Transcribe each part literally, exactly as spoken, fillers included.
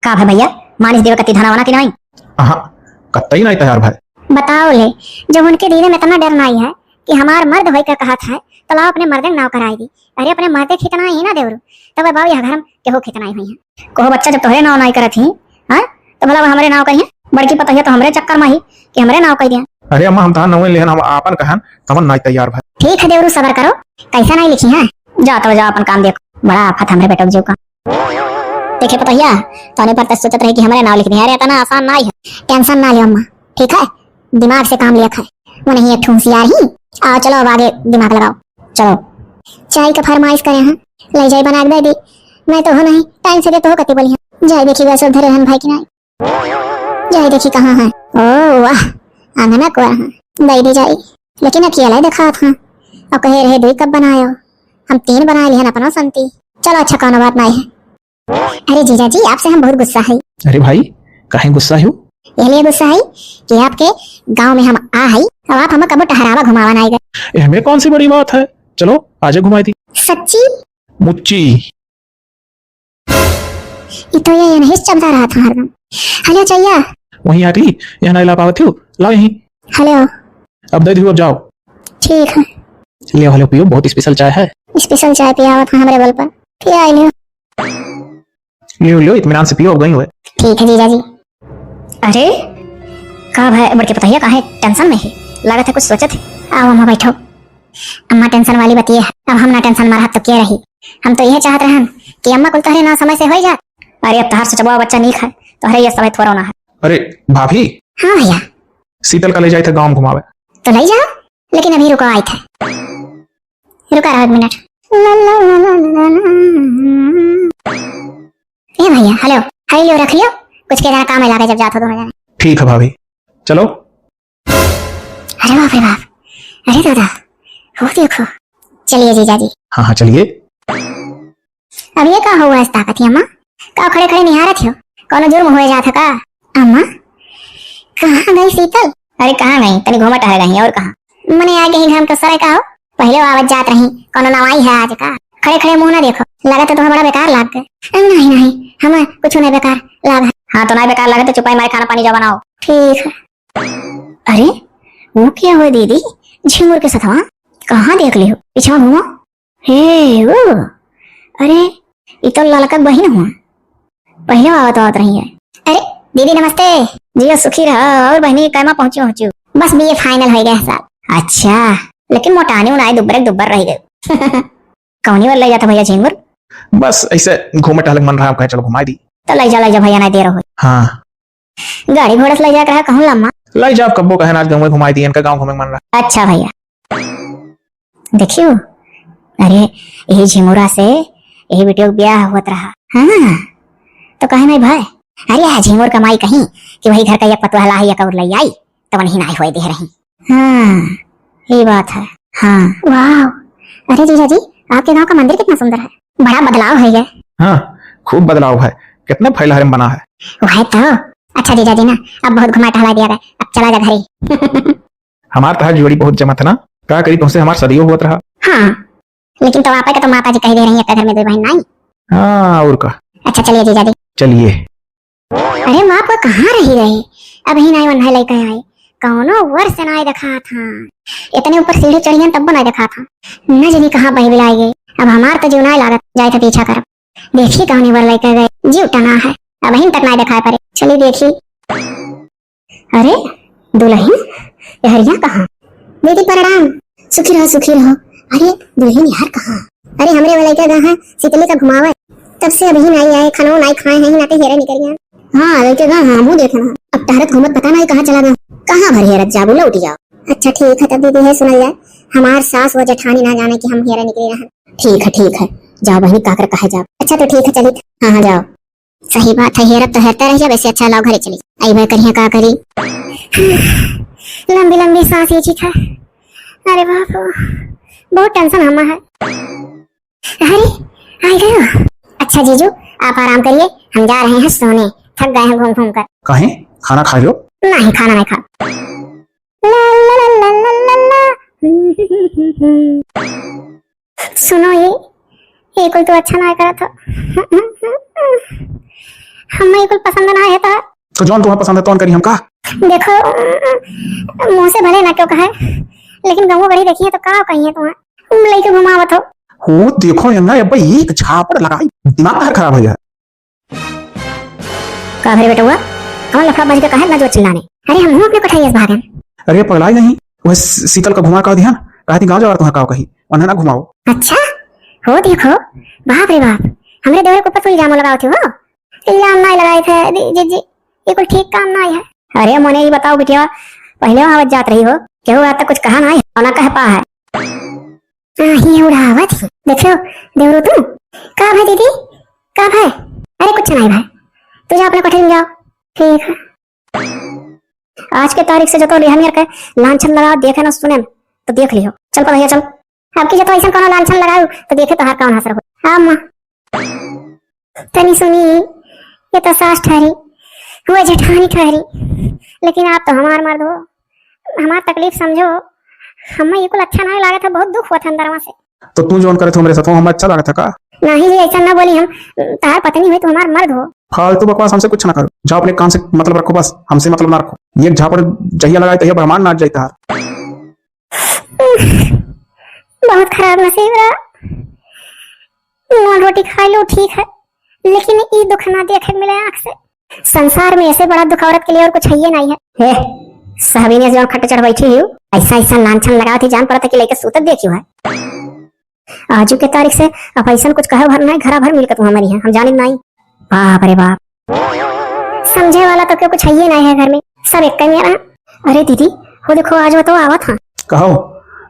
का भए भइया, मानिस देवे कत्ती धनवा ना कि नाई? अहाँ, कत्तई नाई तैयार भए। बताओ ले, जब उनके दिले में इतना डर नाई है कि हमार मर्द होई का कहत है, तो लाओ अपने मर्दे के नाव कराई दी। अरे अपने मर्दे के हित नाई ही ना देवरू, तब बाबू यह घर में केहू के हित नाई होई है। कहो बच्चा, जब तोहरे नाव नाई करत ही, हाँ, तो भला वो हमरे नाव करिए? बड़की पतोहिया तो हमरे चक्कर में ही कि हमरे नाव कह दिया। अरे अम्मा, हम तहार नाव लेहन, हम आपन कहन, तवन नाई तैयार भए। ठीक है देवरू, सबर करो, कैसा नाई लिखी है। जा तब जा, अपन काम देखो, बड़ा आफत हमरे बेटो के जीव का। देखे पतोहिया, तने पर त सोचत रहे कि हमरे नाव लिख दिया। अरे इतना आसान नाई है, tension ना लियो अम्मा, ठीक है, दिमाग से काम लिया खाए। वो नहीं एक ठूंसियार ही। आओ चलो अब आगे दिमाग लगाओ, चलो। चाय का फरमाइश करे हैं, ले जाई बना के दे दी। मैं तो हो नहीं, time से दे तो हो कती बोली है। जाए देखी गैस धरे रहन भाई की नाई। जाए देखी कहाँ है। ओ वाह, आंगना कुआ है। दे दे जाई। लेकिन अकेला ही देखा था। अब कहे रहे दुई कप बनायो, हम तीन बनाए लिहन अपनो संती। चलो अच्छा, कोनो बात नाई है। अरे जीजा जी, आपसे हम बहुत गुस्सा है। अरे भाई, काहे गुस्सा हो? ये लिए गुस्सा है कि आपके गांव में हम आ है, अब आप हमें कबो टहरावा घुमावा नाई गए। एहमे कौन सी बड़ी बात है, चलो आजे घुमाई दी। सच्ची? मुच्ची। ये तो ये नहीं चलता रहा था हरदम। हेलो चैया। वहीं आती, यहाँ नहीं ला पावत हो, लाओ यहीं। हेलो। अब दे दियो, अब जाओ। ठीक है। लियो, हेलो पियो, बहुत special चाय है। Special चाय पियावत है हमरे बल पर। पिया लियो। लियो, लियो, इत्मीनान से पियो, अब गई हुए। ठीक है जीजा जी। अरे, का भाई, बड़के पतोहिया काहे tension में है? लागत है कुछ सोचत है। आओ अम्मा बैठो। अम्मा tension वाली बतिये है, अब हम ना tension मारत तो के रही? हम तो यह चाहत रहन कि अम्मा कुल तोहरे ना समय से होई जात। अरे अब तोहार सोचबा बच्चा नीक है, तोहरे ये समय थोड़ा ना है। अरे भाभी। हाँ भैया। शीतल का ले जाए थे गाँव घुमावे। तो ले जाओ, लेकिन अभी रुको आई थे। रुका रहो एक मिनट। ला, ला, ला। ए भैया, हेलो, हेलो, रख लियो, कुछ के जाना काम है लागे जब जात हो दोनों जने। ठीक है भाभी, चलो। अरे बाप रे बाप, अरे दादा, हो देखो। चलिए जीजा जी। हाँ, हाँ, चलिए। अब ये का हुआ इस ताकत ही अम्मा? का खड़े खड़े निहारत हो? कौनो जुर्म हुए जात है का? अम्मा, कहाँ गई शीतल? अरे कहाँ गई? तनी घूमा टहल गई और कहाँ? मने आ गई घाम के सरे का हो? पहले वो आवत जात रही, कौनो नवाई है आज का? खड़े खड़े मुँह ना देखो, लगा तो तुम्हें बड़ा बेकार लाग गए। नहीं, नहीं, हमें कुछ नहीं बेकार लाग है। हाँ, तो नहीं बेकार लागे तो चुपाई मारे खाना पानी जाओ बनाओ। ठीक है। अरे, वो क्या हुआ दीदी? झिंगुर के सथवा? कहाँ देख लियो? पीछे घूमो। हे, वो। अरे, ई तो ललका बहिन हुआ। पहले आवत आवत रही है। अरे, दीदी नमस्ते। जियो सुखी रहा। और बहिनी, कैमा पहुँचू, पहुँचू? बस बीए final हो गया है साहब। अच्छा, लेकिन मोटानी उनाई दुब्बर दुब्बर रह गए। कौनी वाला ले जाता भैया झिंगुर? बस ऐसे घूमे टहले के मन रहा, कहे चलो घुमाई दी। तो ले जा, ले जा भैया, ना देर हो। हाँ। गाड़ी घोड़ा से ले जाके रहा, कहूँ लम्मा। ले जाओ, कब्बो कहे ना, आज गाँव में घुमाई दी, इनका गाँव घूमे के मन रहा। अच्छा भैया। देखियो, अरे, यही झिंगुरा से, यही बेटियों के ब्याह होत रहा। हाँ, तो कहे नहीं भाई, अरे, आ झिंगुर कमाई कहीं कि वही घर का एक पतुआ ला है, एक और ले आई, तो वही ना होए दे रही। हाँ, ये बात है। हाँ। वाह, अरे जीजा जी, आपके गांव का मंदिर कितना सुंदर है, बड़ा बदलाव है ये। हाँ, खूब बदलाव है, कितने फैलहरे में बना है। वही तो। अच्छा जीजा जी ना, अब बहुत घुमा टहला दिया गया, अब चला जा घरे। हमार तहार जोड़ी बहुत जमत है ना, का करी तुमसे, हमार सदियों होत रहा। हाँ, लेकिन तो आपा के तो माता जी कह दे रही है, घर में दो बहन नहीं। हाँ, और का। अच्छा चलिए जीजा जी। चलिए। अरे माँ, आपका कहाँ रही रहे? अबही नाई वन्हा लइका आए, कौनो वर से नाई देखा था। इतने ऊपर सीढ़ी चढ़ियन तब नाई देखा था। न जनी कहाँ बही बिलाई गए। अब हमार तो जीव नाई लागत, जाए था पीछा करब। देखी कौनी वर लइका गए, जीव टना है, अबहिन तक नाई देखाए परे। चली देखी। अरे दुल्हन, यहरिया कहाँ? दीदी प्रणाम। सुखी रहो, सुखी रहो। अरे दुल्हन यार कहाँ? अरे हमरे वाला लइका गा है, शीतली का घुमावे। तब से अबही नाई आए, खानो नाई खाए हैं, नाते हेरे निकल गया। हाँ, लइका गा, हाँ, मुँह देखे ना। अब टहरत घूमत पता नाई कहाँ चला गया। कहाँ भर हेरत जाबू, लौट जाओ। अच्छा ठीक है, तब दीदी है सुनल जाए, हमार सास व जेठानी ना जाने कि हम हेरे निकली रहा। ठीक है, ठीक है, जाओ बहिनी, काकर कहे जाओ। अच्छा तो ठीक है, चलित। हाँ, हाँ, जाओ। सही बात है, हेरब तो हेरते रह जाब, इससे अच्छा लाओ घरे चली। आई मैं करिया का करी। लंबी लंबी सांस खींची था। अरे बाप रे, बहुत tension हमा है। अरे, आ गए। अच्छा जीजू, आप आराम करिए, हम जा रहे हैं सोने, थक गए हैं घूम घूम कर। काहे? खाना खा लो। नहीं, खाना नहीं खा। ला, ला, ला। सुनो ये, ये कोई तो अच्छा ना करा था। हमें कुल पसंद ना है तो। तो जौन तुम्हें पसंद है तौन करी हम का? देखो, मुँह से भले ना क्यों कहे, लेकिन गंगू गढ़ी देखिए तो का कहिए तुम्हें? लइके घुमावत हो। हो देखो यंगा, अब एक झापड़ लगाई, दिमाग हर खराब हो गया। का भरे बेटउआ, कौन लफड़ा बज के काहे ना जो चिल्लाने? अरे हम हूँ अपने कोठरिया से भागन। अरे पगलाई नहीं, वह स-, शीतल का घुमा का ध्यान, कहा थी गाँव जवार तुम्हें काव कही, उन्हें ना घुमाओ। अच्छा, हो देखो, बाप रे बाप, हमरे देवर के ऊपर तू इल्जाम लगाओ थे हो। इल्जाम ना लगाए थे, जी, जी, जी, ये कोई ठीक काम ना है। अरे मोने ये बताओ बिटिया, पहले वहाँ जात रही हो, केहू आज तक कुछ कहा ना है, और ना कह पा है। आही उड़ावत ही। देखियो, देवरू तू। का भाई दीदी? का भाई? अरे कुछ नहीं भाई। तू जा अपने कोठरी में जाओ। ठीक है। आज के तारीख से जो तो रेहन यार के लांछन लगाओ, देखे ना सुने ना, तो देख लियो। चल पतोहिया चल। अब की जो तो ऐसा कोनो लांछन लगाओ, तो देखे तोहार कौन हसर हो। हाँ माँ। तनी सुनी, ये तो सास ठहरी, वो जेठानी ठहरी, लेकिन आप तो हमार मर्द हो, हमार तकलीफ समझो। हमें ये कुल अच्छा नहीं लागत है, बहुत दुख हुआ था अंदरवा से। तो तू जौन करे तू हमरे साथ हो, हमें अच्छा लागत है का? नहीं जी, ऐसा ना बोली हम, तार पत्नी हुई तो हमार मर्द हो। फालतू बकवास हमसे कुछ ना करो, जाओ अपने काम से मतलब रखो, बस हमसे मतलब ना रखो। ये झापड़ जहिया लगाए तहिया ब्रह्मांड नाच जाए तार। बहुत खराब नसीब रहा। नून रोटी खाए लो ठीक है, लेकिन ई दुख ना देखे के मिले आँख से। संसार में ऐसे बड़ा दुख औरत के लिए और कुछ है ही नहीं है। हे, सहबीने जौन खट चढ़ बैठी ही, ऐसा ऐसा लांछन लगावत ही, जान पड़त है कि लइके सूतत देखी है। आजू के तारीख से अब ऐसा कुछ कहे भर नहीं, घरा भर मिलकर तू हमारी है, हम जानित नहीं। बाप रे बाप। समझे वाला तो क्यों कुछ है ही नहीं है घर में, सब एक में रहा। अरे दीदी, हो देखो आज वो तो आवत हाँ। कहो,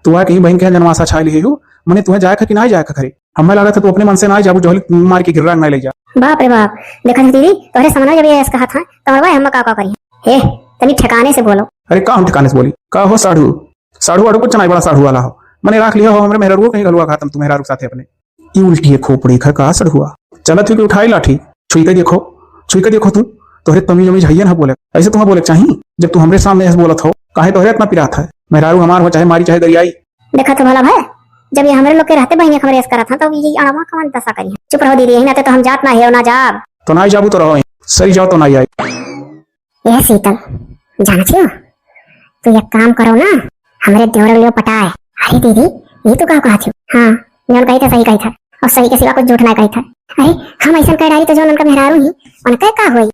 तू आ कहीं बहन के यहाँ जनवासा छाए लिए हो, मने तुम्हें जाए खा कि ना जाए खा घरे? हमें लागत है तू अपने मन से ना जाबू, जोहली मार के गिर्रा ना ले जा। बाप रे बाप, देखा था दीदी, तोहरे समझ जब ये ऐसा कहा था, तो हम का का करी? हे, तनी ठिकाने से बोलो। अरे का हम ठिकाने से बोली? का हो साढ़ू? साढ़ू आढ़ू कुछ नहीं, बड़ा साढ़ू वाला हो। मने राख लिया हो हमरे मेहरारू कहीं घलुआ खातम तू मेहरारू के साथे अपने। ई उल्टी है खोपड़ी खा का साढ़ुआ। चलत हुई कि उठाई लाठी, छुई के देखो, छुई के देखो तू, तोहरे तमीज उमीज हइये ना बोले। ऐसे तुम्हें बोले के चाही, जब तू हमरे सामने ऐसे बोलत हो, काहे तोहरे इतना पिरात है? मेहरारू हमार हो, चाहे मारी, चाहे गरियाई। देखा तो भला भाई, जब ये हमरे लोग के रहते बहिनी हमरे ऐसे करत हैं, तो ये अड़वा कवन दशा करी है? चुप रहो दीदी, यही नाते तो हम जात ना है, ना जाब। तो ना जाबू तो रहो, सरी जाओ तो ना आई। ए शीतल, जानत हो, तू एक काम करो ना, हमरे देवर लियो पटाए। अरे दीदी, ये तो का कहत हो? हाँ, जौन कही था सही कही था, और सही के सिवा कुछ झूठ ना कही था। अरे हम ऐसा कह डाली तो जौन उनका मेहरारू ही, उनका का होई?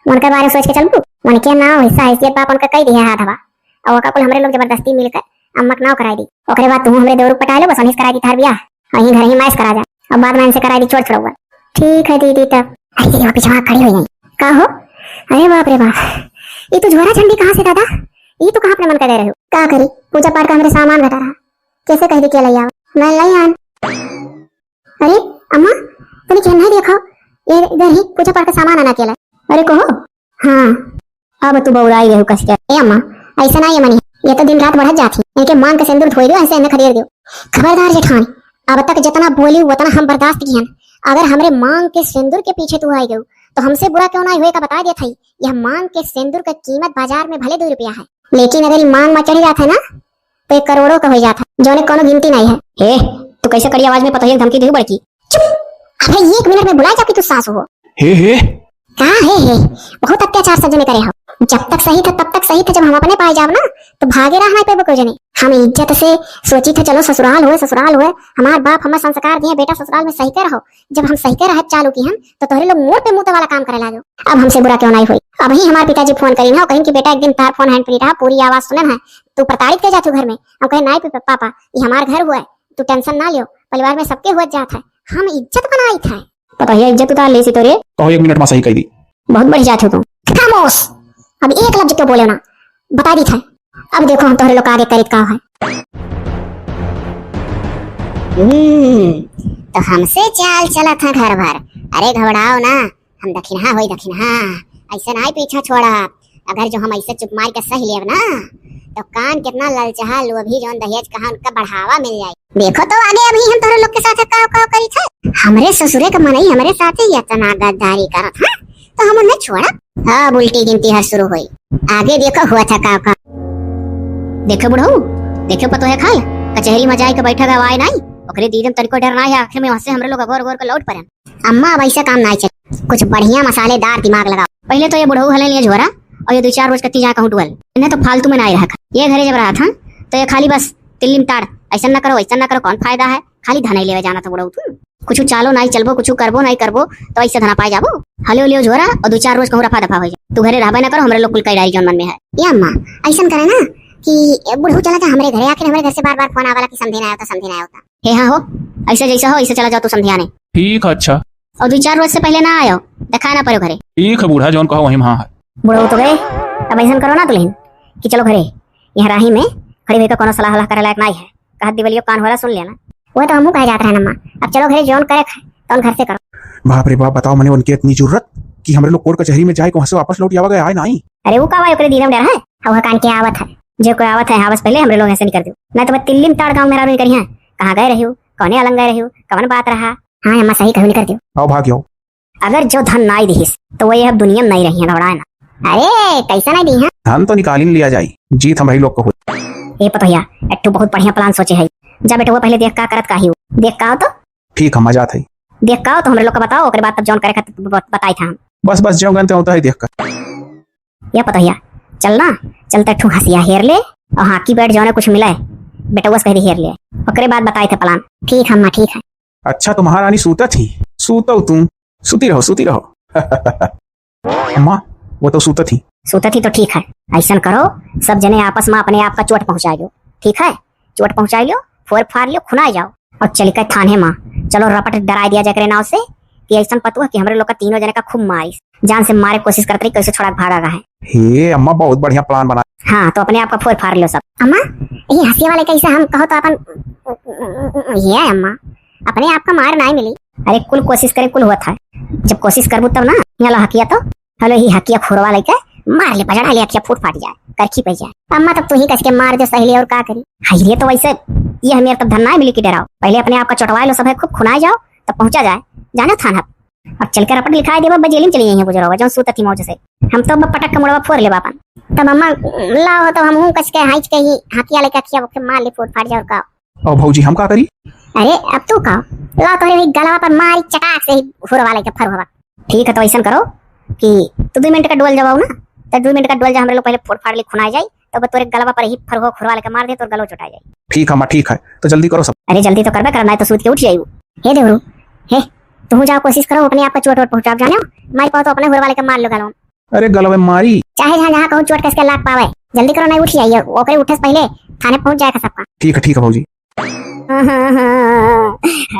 उनके बारे में सोच के चलबू? उनके नाम हिस्सा हैसियत बाप उनका कही दिया हाथ हवा, और ओका कुल हमरे लोग जबरदस्ती मिलकर अम्मा के नाव कराई दी। ओकरे बाद तू हमरे देवर पटाए लो, बस उन्हीं से कराई दी तार बियाह। वहीं घर ही मैस करा जा, अब बाद में इनसे कराई दी चोर छुड़ौआ। ठीक है दीदी तब। अरे दीदी, वहाँ पीछे वहाँ खड़ी हो गई। का हो? अरे बाप रे बाप, ये तो झोरा झंडी कहाँ से दादा? ये तो कहाँ अपने मन का दे रहे हो? का करी, पूजा पाठ का हमरे सामान घटा रहा, कैसे कह दी के लई आओ, मैं लई आन। अरे अम्मा, तनी खेल नहीं देखो, ये इधर ही पूजा पाठ का सामान आना के लाई। अरे कहो, हाँ, अब तू बौराई गई कस के। ए अम्मा, ऐसे ना ये मनी, ये तो दिन रात बढ़त जात ही। इनके मांग के सिंदूर धोई दियो, ऐसे इन्हें खदेड़ दियो। खबरदार जेठान, अब तक जितना बोली उतना हम बर्दाश्त किहन। अगर हमरे मांग के सिंदूर के पीछे तू आई गयो, तो हमसे बुरा क्यों ना हुए का बता देत हई। यह मांग के सिंदूर का कीमत बाजार में भले दो रुपया है, लेकिन अगर ये मांग में चढ़ जात है ना, तो एक करोड़ों का हो जात है, जौने कोनो गिनती नहीं है। हे, तू कैसे कड़ी आवाज में पतोहिया के धमकी देहू बड़की? चुप! अबे एक मिनट में भुला जा कि तू सास हो। हे, हे। का हे, हे? बहुत अत्याचार सब जने करे हो। जब तक सही था, तब तक सही था, जब हम अपने पाए जाब ना, तो भागे रह नहीं पेबो कोई जने। हम इज्जत से सोची थे, चलो ससुराल होए, ससुराल होए, हमार बाप हमें संस्कार दिए, बेटा ससुराल में सही कर रहो। जब हम सही कर रहे चालू की हम, तो तोहरे लोग मोड़ पे मुंह वाला काम करे लागो। अब हमसे बुरा क्यों नहीं हुई? अभी हमार पिताजी फोन करी ना, कहीं कि बेटा एक दिन तार फोन hand free रहा, पूरी आवाज सुनन है, तू प्रताड़ित कर जातू घर में। हम कहे, "नहीं प-, पापा, ये हमार घर हुआ है, तू tension ना लियो, परिवार में सबके हुआ जात है, हम इज्जत बनाई थे।" पता है इज्जत उतार ले सी तो रे। कहो एक मिनट में सही कह दी। बहुत बढ़िया छो तू। खामोश, अब एक लफ्ज क्यों बोले ना, बता दी था। अब देखो हम तोहरे लोग आगे करित का है। हम्म, तो हमसे चाल चला था घर भर। अरे घबराओ ना, हम दखिनहा होई दखिनहा, ऐसे ना पीछा छोड़ा। अगर जो हम ऐसे चुप मार के सह लेब ना, तो कान कितना ललचाहा लोभी जौन दहेज कहा उनका बढ़ावा मिल जाए। देखो तो आगे अभी हम तोहरे लोग के साथ काव काव करी थे। हमरे ससुरे का मनई हमरे साथे इतना गद्दारी करत है, तो हम उन्हें छोड़ा। अब उल्टी गिनती हर शुरू होई। आगे देखो हुआ था काव काव। देखो बुढ़ऊ, देखो पतोहे खाल, कचहरी में जाए के बैठा गवा है नहीं, ओकरे दीदे में तनिको डर ना है, आखिर में वहां से हमरे लोग अगोर अगोर के लौट पड़े। अम्मा, अब ऐसा काम नाई चले। कुछ बढ़िया मसालेदार दिमाग लगाओ। पहिले तो ये बुढ़ऊ हलन ये झोरा, और ये दुइ चार रोज कत्ती जाए कहूँ डुअल। इन्हें तो फालतू में नाहीं रहा। ये घरे जब रहत हैं, तो ये खाली बस तिल्लिम ताड़, ऐसन ना करो, ऐसन ना करो, कौन फायदा है? खाली धनई लेवे जाना था बुढ़ऊ तू। कुछ चालो नाहीं चलबो, कुछ करबो नाहीं करबो, तो ऐसे धना पाए जाबो। हलियो लियो झोरा और दुइ चार रोज कहूँ रफा दफा होइ जाए। तू घरे रहबे ना करो, हमरे लोग कुल कई डारी जौन मन में है। ए अम्मा, ऐसन करे ना कि बुढ़ऊ चला जा हमरे घरे, आखिर हमरे घर से बार बार फोन आवाला कि समधी नाहीं आवता, समधी नाहीं आवता। हे हाँ हो, ऐसे जैसे हो, ऐसे चला जाओ तू समधियाने। ठीक है, अच्छा। और दुइ चार रोज से पहिले ना आयो, देखाए ना पड़ो घरे। ठीक है बूढ़ा, जौन कहो वही हाँ है। बुढ़ऊ तो गए, अब ऐसन करो ना दुल्हन कि चलो घरे, यहाँ राही में खड़ी होइके कौनो सलाह वलाह करे लायक नाहीं है। कहत दिवलियो कान होला सुन लेना। वो तो हमहू कहे जात रहन अम्मा, अब चलो घरे जौन करे खाए, तौन घर से करो। बाप रे बाप, बताओ मने उनके इतनी जुर्रत कि हमरे लोग कोर्ट कचहरी में जाए, वहाँ से वापस लौट आवा गए, आए नाहीं। अरे वो का भाई ओकरे दीना में डर है, अब वह कान के आवत है, जे कोई आवत है, आवस पहिले हमरे लोग ऐसे निकर दियो, नाहीं तो मैं तिल्लिम ताड़ गाँव में रामी करिया, कहाँ गए रहियो, कौने अलंग गए रहियो, कवन बात रहा। हाँ अम्मा सही कहू, निकर दियो। आओ भाग जाओ। अगर जो धन नाहीं दिहिस, तो वही अब दुनिया में नाहीं रही है, घबराए ना। अरे, कैसा नाहीं दी है? धन तो निकाली लिया जाई, जीत हम भाई लोग को हुई। ए पतोहिया, एक ठो बहुत बढ़िया plan सोचे है। जा बेटवा पहिले देख का करत का ही हो। देख का हो तो? ठीक हम आ जात है। देख का हो तो हमरे लोग का बताओ, ओकरे बाद तब जौन करे खातिर ब-, बताई था हम। बस, बस, जो गन ते होता है देख कर। या पतोहिया, चल ना, चल त ठू हंसिया हेर ले, और हाँ की बैठ जौने कुछ मिले, बेटवा से कह दे हेर ले, ओकरे बाद बताई थे plan। ठीक है अम्मा, ठीक है। अच्छा, तो महारानी सूतत ही, सूतो तू, सूती रहो, सूती रहो। अम्मा, वो तो सूतत ही। सूतत ही तो ठीक है, ऐसन करो, सब जने आपस में अपने आप का चोट पहुँचा लो, ठीक है? चोट पहुँचा लो, फोर फार लो, खुना जाओ और चल के थाने में चलो, रपट डराई दिया जाए नाव से कि ऐसन पतुआ कि हमरे लोग का तीनों जने का खूब मारिस, जान से मारे कोशिश करत रही, कैसे छोड़ा के भागा है। हे अम्मा, बहुत बढ़िया plan बना। हाँ, तो अपने आप का फोर फार लो सब। अम्मा, ये हंसिया वाले कैसे हम कहो तो अपन, ये अम्मा, अपने आप का मार नाहीं मिली। अरे कुल कोशिश करे, कुल हुआ था। जब कोशिश करबू तब ना। यहाँ लो हकिया तो, हलो ही हकिया खुरवा लेके मार ले, बजड़ा ले, हकिया फूट फाट जाए, करखी पे जाए। अम्मा तब तू ही कस के मार दे सहेली, और का करी? हाय रे, तो वैसे ये हमें तब धन नाहीं मिली कि डराओ। पहिले अपने आप का चोटवाए लो सब है, खूब खुनाए जाओ, तब पहुँचा जाए, जाने थाना। अब चल के रपट लिखाए देबा, जेल में चली जाइए गुजरवा, जौन सूतत ही मौज से। हम तो अब पटक के मुड़वा फोर लेबा अपन। तब अम्मा लाओ, तो हमहू कस के हाइच के ही हकिया लेके अखिया ओके मार ले, फूट फाट जाए, और का? ओ भौजी, हम का करी? अरे, अब तू का? ला तोहरे वही गलवा पर मारी चटाक से ही हुरवा लेके फरुहवा। ठीक है, तो ऐसन करो कि तू दुइ मिनट का डोल जाओ ना, तो दुइ मिनट का डोल जा, हमरे लोग पहिले फोड़ फाड़ ले खुनाए जाई, तो बस तोरे गलवा पर ही फरुहो हुरवा लेके मार दे, तोर गलो चोटा जाई। ठीक है माँ, ठीक है, तो जल्दी करो सब। अरे जल्दी तो करबे कर, नाहीं तो सूत के उठ जाई। हे देवरू, हे, तुहू जाओ कोशिश करो, अपने आप का चोट वोट पहुँचाओ, जाने हो? मारी पाओ तो अपने हुरवा लेके मार लो गलवा। अरे गलवे मारी। चाहे जहाँ जहाँ कहूँ चोट कस के लाग पावे। जल्दी करो, नाहीं उठ जाइए, ओकरे उठे से पहिले थाने पहुँच जाएगा सबका। ठीक है, ठीक है भौजी।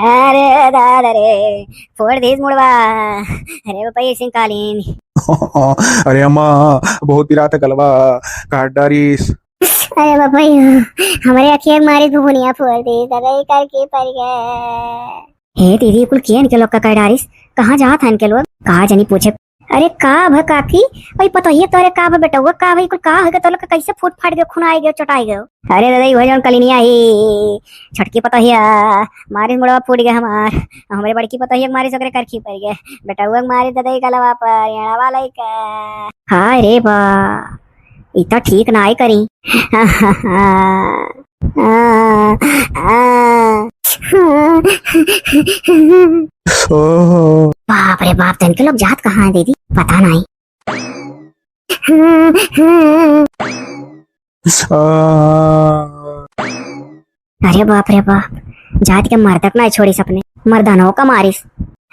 अरे दादा रे, फोड़ दीस मुड़वा। अरे बपई सिंह कालीन। अरे अम्मा, बहुत पिरात है गलवा, काट डारिस। अरे बपई, हमरे अखिया के मारी घुघुनिया फोड़ दीस, दादा, ई करखी पड़ गए। हे दीदी, कुल के इनके लोग का कर डारिस? कहाँ जात है इनके लोग? कहाँ जनी पूछे। अरे का भ काकी, ओई पतोहिया तोरे का भ बेटउआ, का भ ई कुल का हो गए तोर लोग का, कैसे फूट फाट गयो, खुनाई गयो, चोटाई गयो? अरे दादा, ई वह जौन कलिनिया ही, छोटकी पतोहिया, मारिस मुड़वा फूट गए हमार, हमरे बड़की पतोहिया के मारिस ओकरे करखी पड़ गए, बेटउआ के मारिस दादा ई गलवा पर, एड़वा लइका। हाय रे बा, ई तो ठीक नाई करी। ओह। बाप रे बाप, तो इनके लोग जात कहाँ है दीदी, पता नहीं। अरे बाप रे बाप, जात के मर्दक ना छोड़िस अपने, मर्दानो का मारिस।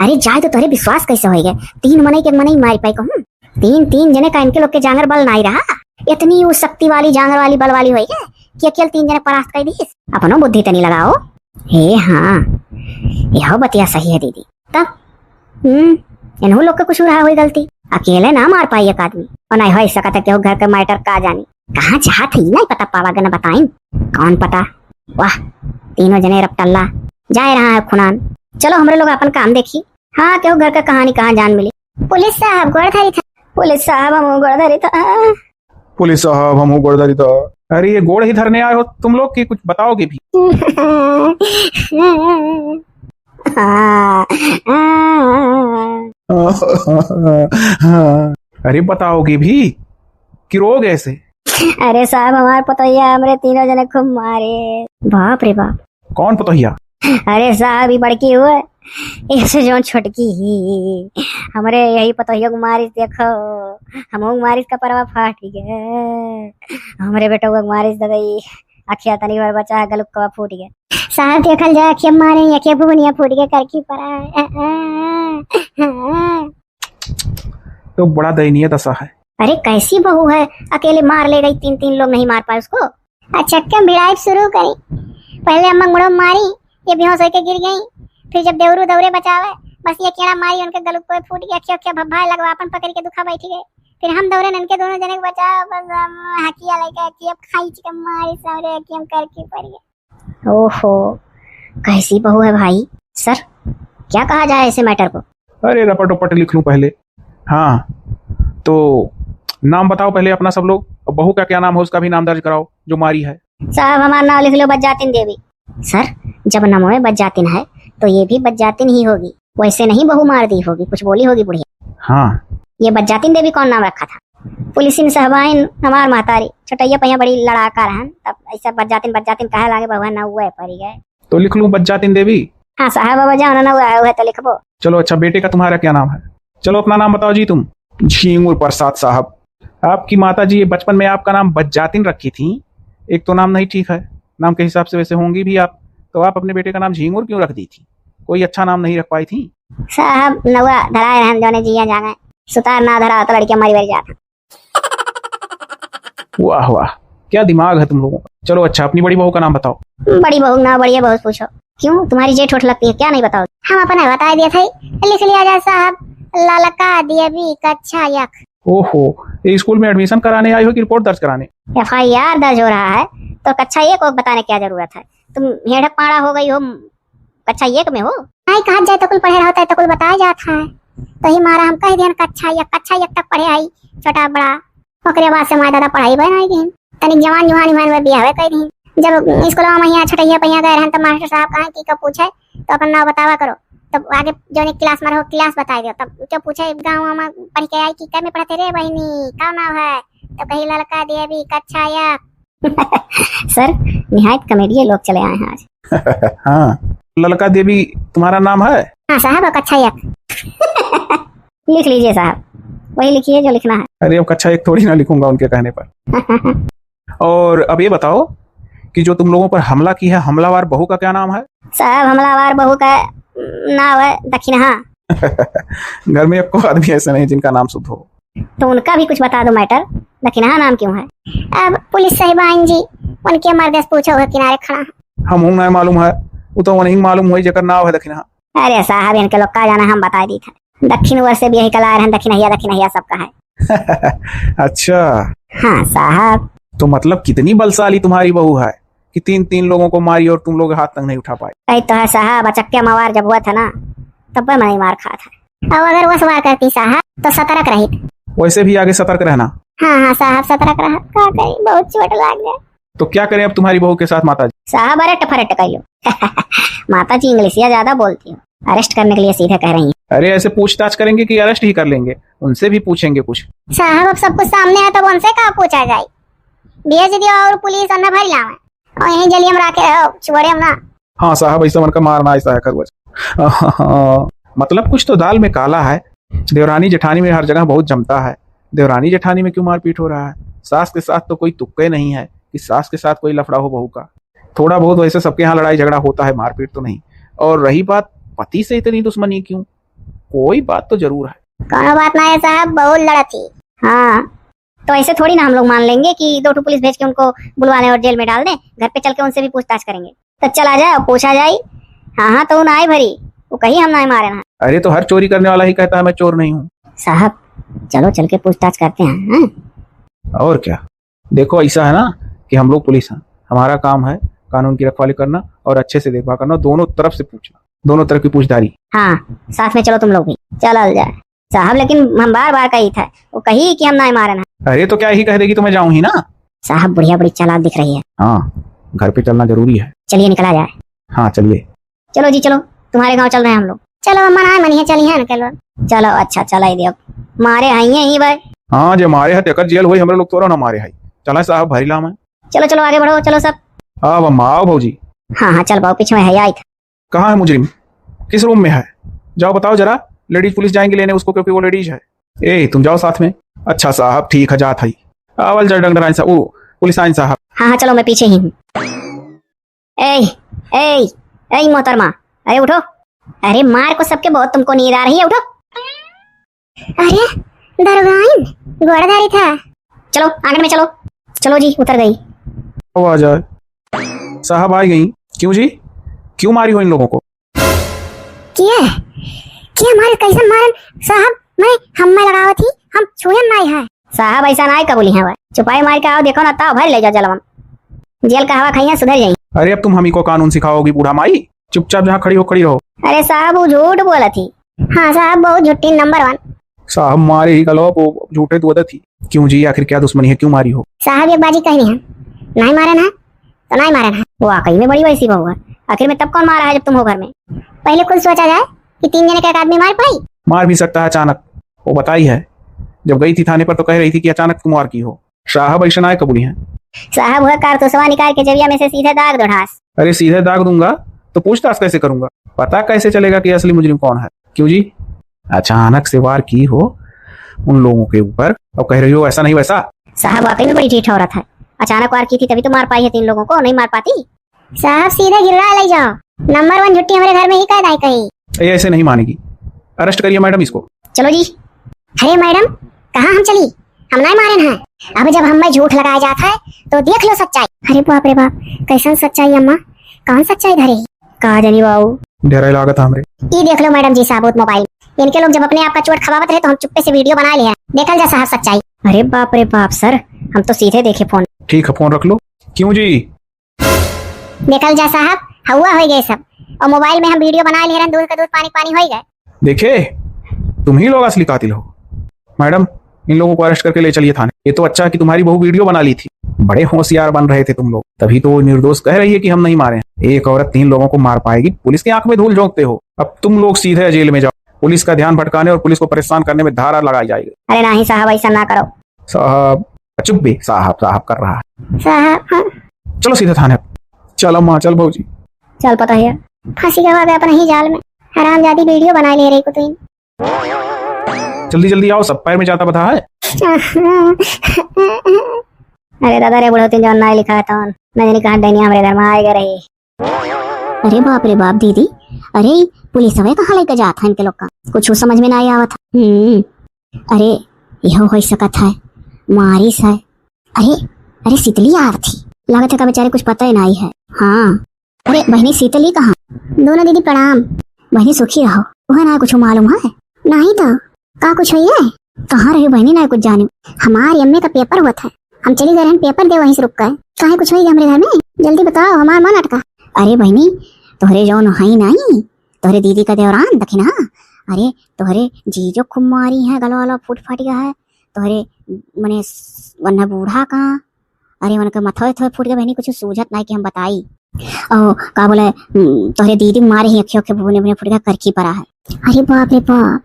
अरे जाए तो तोरे विश्वास कैसे होइगे? तीन मनई के मनई मारी पाई कहूँ? तीन, तीन जने का इनके लोग के जांगर बल नाई रहा। इतनी उ शक्ति वाली, जांगर वाली, बल वाली होइगे कि अकेल तीन जने परास्त कर दीस। अपनो बुद्धि तनी लगाओ। हे हाँ, यह बतिया सही है दीदी। तब, हम्म, इन्हू लोग के कुछ रहा होई गलती। अकेले ना मार पाई एक आदमी। और नहीं होई सकत है केहू घर के matter का जानी। कहाँ जात है, ई नहीं पता पावा गए, न बताइन। कौन पता। वाह, तीनों जने रपटल्ला। जाए रहा है खुनान। चलो, हमरे लोग अपन काम देखी। हाँ, केहू घर का कहानी कहाँ जान मिली। पुलिस साहब, गोड़ धरी था। पुलिस साहब, हम गोड़ धरी था। पुलिस साहब, हम गोड़ धरी था। अरे, ये गोड़ ही धरने आए हो तुम लोग कि कुछ बताओगे भी? अरे, बताओगे भी कि रोओगे ऐसे? अरे साहब, हमार पतोहिया हमरे तीनों जने खूब मारे। बाप रे बाप। कौन पतोहिया? अरे साहब, ई बड़की हुए, ऐसे जौन छोटकी ही, हमरे यही पतोहियो के मारिस, देखो, हमहू के मारिस, कपरवा फाटि गए। हमरे बेटवा के मारिस, ददई, अखिया तनी भर बचा है, गलुकवा फूटि गए। साहब, देखल जाए, अखिया मारे, अखिया बुनिया फूटि गए, करखी परा है। तो बड़ा दयनीय दशा है। अरे, कैसी बहू है, अकेले मार ले गई, तीन, तीन लोग नहीं मार पाए उसको। अच्छा, के हम भिड़ाई शुरू करी। पहले अम्मा मुड़ो मारी, ये बेहोश होके गिर गई। फिर जब देवरू दौरे बचावे, बस ये केड़ा मारी, उनके गलुक कोई फूट गया, अखिया, अखिया भब्भाए लगवा, अपन पकड़ के दुखा बैठ गए। फिर हम दौरे, इनके दोनों जने के बचावे, बस हम हकिया लेके हकिया खाई चिकन मारी, सारे हकिया हम करखी पड़ गए। ओहो, कैसी बहू है भाई। सर, क्या कहा जाए ऐसे मैटर को? अरे, रपट उपट लिख लूं पहले। हाँ, तो नाम बताओ पहले अपना सब लोग, और बहू का क्या नाम है, उसका भी नाम दर्ज कराओ जो मारी है। साहब, हमारा नाम लिख लो, बज्जातिन देवी। सर, जब नाम में बज्जातिन है, तो ये भी बज्जातिन ही होगी। वैसे नहीं बहू मार दी होगी, कुछ बोली होगी बुढ़िया। हाँ। ये बज्जातिन देवी कौन नाम रखा था? पुलिसिन साहबाइन हमार महतारी, छोटैया पहिया बड़ी लड़ाका रहन, तब ऐसा बज्जातिन बज्जातिन कहे लागे, बहुआ नौवे पड़ी गए। तो लिख लूं बज्जातिन देवी? हाँ साहब, अब जाओ ना, नौवे आए हुए तो लिखबो। चलो अच्छा, बेटे का तुम्हारा क्या नाम है? चलो अपना नाम बताओ जी तुम। झींगुर प्रसाद साहब। आपकी माता जी ये बचपन में आपका नाम बज्जातिन रखी थी, एक तो नाम नहीं ठीक है, नाम के हिसाब से वैसे होंगी भी आप, तो आप अपने बेटे का नाम झींगुर क्यों रख दी थी? कोई अच्छा नाम नहीं रख पाई थी? साहब, नौवा धराए रहन, जौने जिया जागे, सुतार ना धरा तो लड़कियां मरी मरी जात। वाह वाह, क्या दिमाग है तुम लोगों का। चलो अच्छा, अपनी बड़ी बहू का नाम बताओ। बड़ी बहू ना, बढ़िया बहुत पूछो। क्यों, तुम्हारी जेठ ओठ लगती है क्या, नहीं बताओ? हम अपना बता दिए थे, लिख लिया जाए साहब, ललका देवी कक्षा एक। ओहो, ये स्कूल में एडमिशन कराने आई हो कि रिपोर्ट दर्ज कराने? एफ आई आर दर्ज हो रहा है, तो कक्षा एक को बताने क्या जरूरत है? तुम हेड़क पाड़ा हो गई हो, कक्षा एक में हो? नहीं, कहा जाए तो कुल पढ़े रहता है तो कुल बताया जाता है, तो ही मारा हम कह दिहन कक्षा एक, कक्षा एक तक पढ़े आई, छोटा बड़ा। ओकरे बाद से माय दादा पढ़ाई बे नहीं दिहिन। तनिक जवान जुहान भन में बियाहवे कर दिहिन। जब स्कूलवा में हियाँ छोटहिया पहिया गए रहन, तब मास्टर साहब कहा कि कब पूछे तो अपन नाव बतावा करो। तब आगे जौन एक क्लास में रहो, क्लास बताए दो। तब जो पूछे गाँव में पढ़ के आई कि "कै में पढ़ते रे बहिनी, का नाव है?" तो कही "ललका देवी, कक्षा एक।" सर, निहायत कॉमेडियन लोग चले आए हैं आज। हाँ, ललका देवी तुम्हारा नाम है? हाँ साहब, कक्षा एक। लिख लीजिए साहब, वही लिखिए जो लिखना है। अरे, अब कक्षा एक थोड़ी ना लिखूंगा उनके कहने पर। और अब ये बताओ कि जो तुम लोगों पर हमला की है, हमलावर बहू का क्या नाम है? साहब, हमलावर बहू का नाम है दखिनहा। घर में एको आदमी ऐसे नहीं जिनका नाम शुद्ध हो। तो उनका भी कुछ बता दो मैटर, दखिनहा नाम क्यों है? अब पुलिस साहिबाइन जी, उनके मर्दे से पूछो, वो किनारे खड़ा है। हमहू नहीं मालूम है, वो तो उन्हीं मालूम हुई जेकर नाम है दखिनहा। अरे साहब, इनके लोग का जाना, हम बताए दी था। दक्षिण ओर से भी यही कला रहन, दक्षिणहिया, दक्षिणहिया सबका है। अच्छा। हाँ साहब। तो मतलब कितनी बलशाली तुम्हारी बहू है कि तीन, तीन लोगों को मारी और तुम लोग हाथ तक नहीं उठा पाए। कही तो है साहब, अचक्के मवार जब हुआ था ना, तब मैं मार खा था। अब अगर वो सवार करती साहब, तो सतर्क रहित। वैसे भी आगे सतर्क रहना। हाँ, हाँ साहब, सतर्क रहा। का करी, बहुत चोट लाग गए। तो क्या करें अब तुम्हारी बहू के साथ माता जी? साहब, अरेस्ट फरेस्ट कर लो। माता जी इंग्लिशिया ज्यादा बोलती हो, अरेस्ट करने के लिए सीधे कह रही हैं। अरे, ऐसे पूछताछ करेंगे कि अरेस्ट ही कर लेंगे? उनसे भी पूछेंगे कुछ। साहब, अब सब कुछ सामने है, तब उनसे का पूछा जाए? भेज दियो और पुलिस और न भर लावे, और यहीं जेलिया में रखे रहो, छोड़े हम ना। हाँ साहब, ऐसा मन का मारना ऐसा है खरगोश। मतलब कुछ तो दाल में काला है। देवरानी जेठानी में हर जगह बहुत जमता है। देवरानी जेठानी में क्यों मारपीट हो रहा है? सास के साथ तो कोई तुक्का नहीं है कि सास के साथ कोई लफड़ा हो बहू का। थोड़ा बहुत वैसे सबके यहाँ लड़ाई झगड़ा होता है, मारपीट तो नहीं। और रही बात पति से इतनी दुश्मनी क्यों, कोई बात तो जरूर है। कोनो बात ना है साहब, बहुत लड़त ही। हाँ, तो ऐसे थोड़ी ना हम लोग मान लेंगे कि दो ठो पुलिस भेज के उनको बुलवा लें और जेल में डाल दें। घर पे चल के उनसे भी पूछताछ करेंगे। तो चला जाए और पूछा जाए, हाँ, हाँ, तो ना आई भरी, वो कही हम ना मारे ना। अरे, तो हर चोरी करने वाला ही कहता है मैं चोर नहीं हूँ। साहब, चलो चल के पूछताछ करते हैं, हैं? और क्या, देखो, ऐसा है ना कि हम लोग पुलिस हैं, हमारा काम है कानून की रखवाली करना और अच्छे से देखभाल करना, दोनों तरफ से पूछना, दोनों तरफ की पूछदारी। हाँ, साथ में चलो तुम लोग भी, चलल जाए। साहब, लेकिन हम बार बार कही था, वो कही कि हम ना मारन है। अरे, तो क्या यही कह देगी तो मैं जाऊं ही ना? साहब, बुढ़िया बड़ी चालाक दिख रही है। हाँ, घर पे चलना जरूरी है। चलिए, निकला जाए। हाँ, चलिए। चलो जी, चलो, तुम्हारे गाँव चल रहे हैं हम लोग। चलो, अम्मा ना मनिहे, चलिए ना, चलो। चलो, अच्छा, चला ही दियो। मारे आइए ही भाई। हाँ, जे मारे है, तेकर जेल होई, हमरे लोग तोरा ना मारे है। चला साहब, भरी लाम है। चलो, चलो, आगे बढ़ो, चलो सब। आओ अम्मा, आओ भौजी। हाँ, हाँ, चल बाबू, पीछे में है, आई था। कहाँ है मुजरिम? किस रूम में है? जाओ बताओ जरा, लेडीज पुलिस जाएंगी लेने उसको, क्योंकि वो लेडीज है। ए, तुम जाओ साथ में। अच्छा साहब, ठीक है, जात है। आवल जा डंगराइन साहब, ओ, पुलिस आइन साहब। हाँ, हाँ, चलो, मैं पीछे ही हूँ। ए, ए, ए, मोहतरमा, अरे उठो। अरे मार को सबके बहुत तुमको नींद आ रही है, उठो। अरे दरोगाइन, गोड़ धरी था। चलो आंगन में चलो। चलो जी, उतर गई। वो आ जाए। साहब आ गई। क्यों जी, क्यों मारी हो इन लोगों को? किए, किए मारे, कैसन मारन साहब? मैं, हम में लगावत ही, हम छुएन नाई है। साहब ऐसा नाई कबूली है, चुपाई मार के आओ, देखो ना, ताव भर ले जाओ जलवा में। जेल का हवा खाइए, सुधर जाइए। अरे अब तुम हम ही को कानून सिखाओगी बूढ़ा माई? चुपचाप जहाँ खड़ी हो खड़ी रहो। अरे साहब, वो झूठ बोलत ही। हाँ साहब, बहुत झूठी, नंबर वन। साहब मारे ही गलवा, वो झूठे तो वदत ही। क्यों जी, आखिर क्या दुश्मनी है, क्यों मारी हो? साहब एक बाजी कहनी है, नाई मारन है तो नाई मारन है। वाकई में बड़ी वैसी बहू है। आखिर में तब कौन मारा है जब तुम हो घर में? पहले खुद सोचा जाए कि तीन जने का एक आदमी मार पाई? मार भी सकता है अचानक, वो बताई है। जब गई थी थाने पर तो कह रही थी कि अचानक तुम मार की हो। साहब ऐसे नाई कबूली हैं। साहब वह कारतूसवा निकाल के जेबिया में से सीधे दाग दो ढास। अरे सीधे दाग दूंगा तो पूछताछ कैसे करूंगा? पता कैसे चलेगा कि असली मुजरिम कौन है? क्यों जी, अचानक से वार की हो उन लोगों के ऊपर और कह रही हो ऐसा नहीं वैसा? साहब वाकई में बड़ी ढीठ औरत है, अचानक वार की थी तभी तो मार पाई है तीन लोगों को, नहीं मार पाती। साहब सीधे गिर्रा ले जाओ, नंबर वन झुट्टी हमरे घर में ही कैद आई कही। ये ऐसे नहीं मानेगी, अरेस्ट करिए मैडम इसको। चलो जी। अरे मैडम, कहाँ हम चली? हम नाई मारेन है। अब जब हम में झूठ लगाया जात है तो देख लो सच्चाई। अरे बाप रे बाप, कैसन सच्चाई अम्मा, कौन सच्चाई धरे ही? का जानी बाबू। डरे लागत हमरे। ई देख लो मैडम जी साबुत मोबाइल। इनके लोग जब अपने आप का चोट खवावत रहे तो हम चुप्पे से वीडियो बना लिया। देखल जा साहब सच्चाई। अरे बाप रे बाप सर, हम तो सीधे देखे फोन। ठीक है, फोन रख लो। क्यों जी? देखल जा साहब, हवा हो गए सब। और मोबाइल में हम वीडियो बना ले रहन, दूध का दूध पानी पानी हो गए। देखे, तुम ही लोग असली कातिल हो। मैडम, इन लोगों को अरेस्ट करके ले चलिए थाने। ये तो अच्छा कि तुम्हारी बहू वीडियो बना ली थी, बड़े होशियार बन रहे थे तुम लोग, तभी तो वो निर्दोष कह रही है कि हम नहीं मारे हैं। एक औरत तीन लोगों को मार पाएगी, पुलिस की आंख में धूल झोंकते हो। अब तुम लोग सीधे जेल में जाओ, पुलिस का ध्यान भटकाने और पुलिस को परेशान करने में धारा लगाई जाएगी। अरे नहीं साहब, ऐसा ना करो। साहब, चुप बे, साहब, साहब कर रहा है। साहब, हाँ। चलो सीधे थाने। चल अम्मा, चल भौजी। चल पता है, फांसी गवा दे अपने ही जाल में। हरामजादी वीडियो बना ले रही को तू। जल्दी जल्दी आओ, सब पैर में जाता बधा है। अरे दादा रे, बुढ़ौती जौन नाई लिखा है तौन, न जानी कहाँ डैनिया हमरे घर में आए गए रही। अरे बाप रे बाप दीदी, अरे ई पुलिस हवे कहाँ लेके जात है इनके लोग का, कुछ समझ में नाई आवत है। हम्म, अरे यहो हो सकत है, मारिस है। अरे, अरे शीतली आवत ही, लागत है का बेचारे कुछ पता ही नाई है। हाँ, अरे बहनी शीतली कहाँ? दोनों दीदी प्रणाम। बहनी सुखी रहो। वह ना कुछ मालूम है? नहीं तो का कुछ हुई है? कहाँ रही बहनी, ना कुछ जाने। हमार एमए का पेपर हुआ था, हम चली गए रहन पेपर दे, वहीं से रुक गए। काहे कुछ हुई हमरे घर में? जल्दी बताओ, हमार मन अटका। अरे बहनी, तोहरे जौन हई नाई, तोहरे दीदी का देवरान दखिना, अरे तोहरे जीजो खूब मारी है, गलवा वलवा फूट फाट गया है, तोहरे मने स-, वन्ना बूढ़ा का अरे उनके मथवे थवे फूट गए बहनी, कुछ सूझत नाई कि हम बताई। और का बोले, हम्म, तोहरे दीदी मारे ही अखे अखे बुने बुने फूट गए, करखी परा है। अरे बाप रे बाप,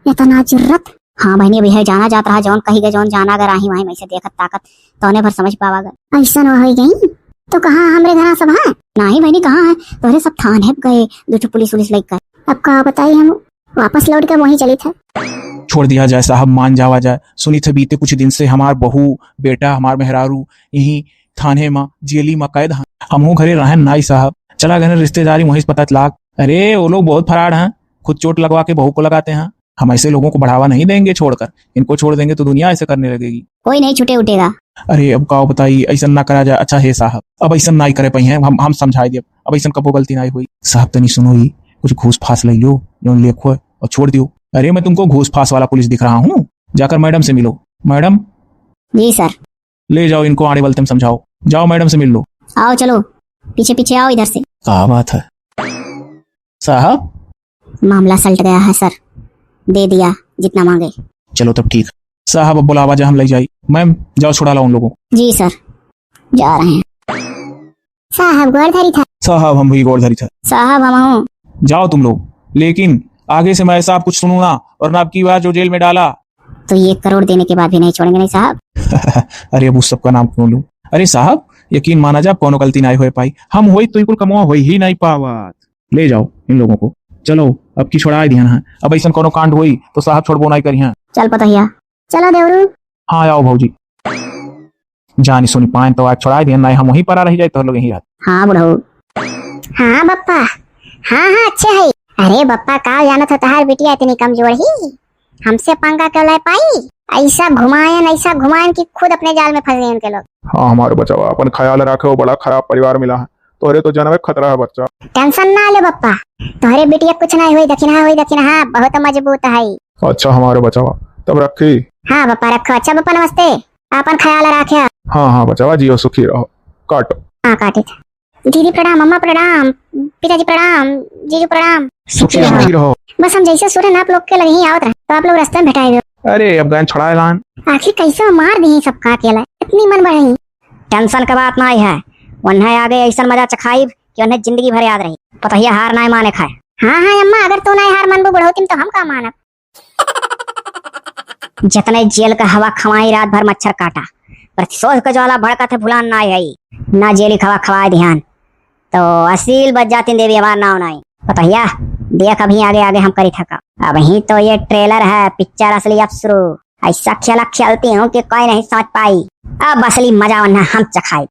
इतना जुर्रत। हाँ बहनी, अभी है जाना जात रहा, जौन कही गए, जौन जाना अगर आही वहीं वैसे देखत ताकत तौने भर समझ पावा गए। ऐसन हो गई तो कहाँ हमरे घर सब है? नहीं बहनी, कहाँ है? तोहरे सब थाने गए, दो ठो पुलिस उलिस लेकर। अब का बताई हम, वापस लौट के वहीं चलित है। छोड़ दिया जाए साहब, मान जावा जाए। सुनित है बीते कुछ दिन से हमार बहू, बेटा, हमार मेहरारू यहीं थाने मा, जेली मा कैद हैं। हमहू घरे रहन नाई साहब, चला गए रिश्तेदारी, वहीं से पता लाग। अरे वो लोग बहुत फराड हैं, खुद चोट लगवा के बहू को लगाते हैं। हम ऐसे लोगों को बढ़ावा नहीं देंगे छोड़कर, इनको छोड़ देंगे तो दुनिया ऐसे करने लगेगी। कोई नहीं छूटे उठेगा। अरे अब का बताई, ऐसा ना करा जाए। अच्छा हे साहब, अब ऐसा नाई करे पाई हैं, हम, हम समझाई देब, अब ऐसा कबो गलती नाई हुई। साहब तनी सुनो, ई कुछ घूस फास ले लो, जौन लेखो है, और छोड़ दियो। अरे मैं तुमको घूस फास वाला पुलिस दिख रहा हूँ, जाकर मैडम से मिलो। मैडम। जी सर। ले जाओ इनको, आड़े वाले तुम समझाओ, जाओ मैडम से मिल लो। आओ चलो, पीछे पीछे आओ इधर से। का बात है साहब? मामला सलट गया है सर, दे दिया जितना मांगे। चलो तब ठीक। साहब अब बुलावा जा, हम ले जाई। मैम जाओ छुड़ा लाओ उन लोगों को। जी सर, जा रहे हैं। साहब गोड़ धरी था। साहब हम भी गोड़ धरी था। साहब हम हूँ। जाओ तुम लोग, लेकिन आगे से मैं ऐसा आप कुछ सुनू ना, और ना आपकी बार जो जेल में डाला। तो ये एक करोड़ देने के बाद भी नहीं छोड़ेंगे नहीं साहब। अरे अब उस सबका नाम क्यों लूँ? अरे साहब यकीन माना जा, अब कौनो गलती नाई होए पाई। हम होई तो कुल कमवा होई ही नाई पावत। ले जाओ इन लोगों को। चलो, अब की छोड़ाए दिहन है। अब ऐसन कोनो कांड होई तो साहब छोड़बो नाई करिहैं। चल पतोहिया, चलो देवरू। हाँ, आओ भौजी। जानी सुनी पाएन तो आज छोड़ाए दिहन, नाई हम वहीं परा रह जाए तो लोग यहीं रहत। हाँ बुढ़ऊ। हाँ बप्पा। हाँ, हाँ, अच्छे है। अरे बप्पा, का जानत हो, तहार बिटिया इतनी कमजोर ही, हमसे पंगा क्यों ले पाई? ऐसा घुमाएन, ऐसा घुमाएन कि खुद अपने जाल में फंस गए उनके लोग। हाँ, हमारे बचावा, अपन ख्याल रखे, वो बड़ा खराब परिवार मिला है, तोहरे तो जनवे खतरा है बच्चा। टेंशन ना ले बप्पा, तोहरे बिटिया कुछ नहीं हुई, दखिनहा हुई, दखिनहा बहुत मजबूत है। अच्छा हमारे बचावा, तब रखी। हाँ बप्पा रखो। अच्छा बप्पा नमस्ते, अपन ख्याल रखे। हाँ, हाँ बचावा, जियो सुखी रहो, काटो। हाँ काटे थे। दीदी प्रणाम, अम्मा प्रणाम, पिताजी प्रणाम, जीजू प्रणाम। सुखी रहो। सुखी रहो। बस हम जैसे सुरन आप लोग के लगे ही आवत रहे, तो आप लोग रास्ते में भेटाए हुए। अरे, अब गए छोड़ाए लान। आखिर कैसे मार दी सबका अकेला, इतनी मन बढ़ई। टेंशन का बात नाई है, उन्हें आगे ऐसन मजा चखाइब कि उन्हें जिंदगी भर याद रही। पतोहिया हार नाई माने खाए। हाँ, हाँ अम्मा, अगर तू नाई हार मानबू बुढ़ौती में तो हम का मानब? जतने जेल का हवा खवाई रात भर मच्छर काटा, प्रतिशोध का ज्वाला भड़कत है भुलान नाई है। ना जेली खवा खवाए दिहान तो असील बच जाती देवी हमार नाव नाई। पतोहिया देख अभी आगे आगे हम करी थका। अबहीं तो ये ट्रेलर है, पिक्चर असली अब शुरू। ऐसा खेला खेलती हूँ कि कोई नहीं समझ पाई। अब असली मजा वन्ना हम चखाई।